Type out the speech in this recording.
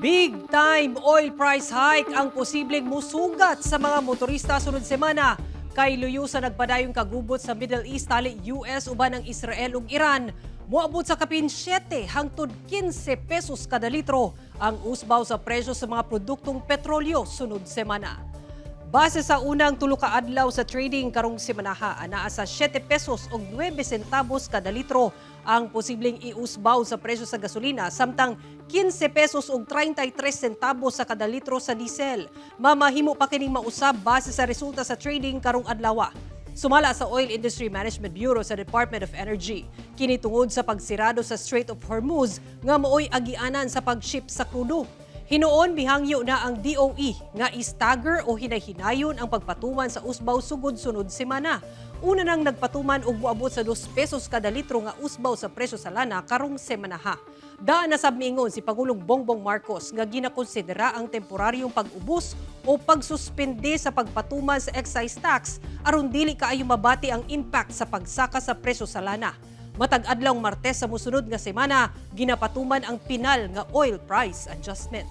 Big time oil price hike ang posibleng musugat sa mga motorista sunod semana kay luyo sa nagpadayong kagubot sa Middle East tali US uban ang Israel ug Iran. Moabot sa kapin 7 hangtod 15 pesos kada litro ang usbaw sa presyo sa mga produktong petrolyo sunod semana. Base sa unang tulo ka adlaw sa trading karong semanaha, anaa sa 7 pesos ug 9 centavos kada litro ang posibleng iusbaw sa presyo sa gasolina, samtang 15 pesos ug 33 centavos sa kada litro sa diesel. Mamahimo pa kining mausab base sa resulta sa trading karong adlaw. Sumala sa Oil Industry Management Bureau sa Department of Energy, kini tungod sa pagsirado sa Strait of Hormuz nga maoy agianan sa pag-ship sa krudo. Hinuon mihangyo na ang DOE nga i-stagger o hinay-hinayon ang pagpatuman sa usbaw sugod sunod semana. Una nang nagpatuman og moabot sa 2 pesos kada litro nga usbaw sa presyo sa lana karong semanaha. Daan na sab miingon si Pangulong Bongbong Marcos nga ginakonsidera ang temporaryong pag-ubos o pagsuspende sa pagpatuman sa excise tax aron dili kaayo mabati ang impact sa pagsaka sa presyo sa lana. Matag adlawng Martes sa musunod nga semana, ginapatuman ang pinal nga oil price adjustment.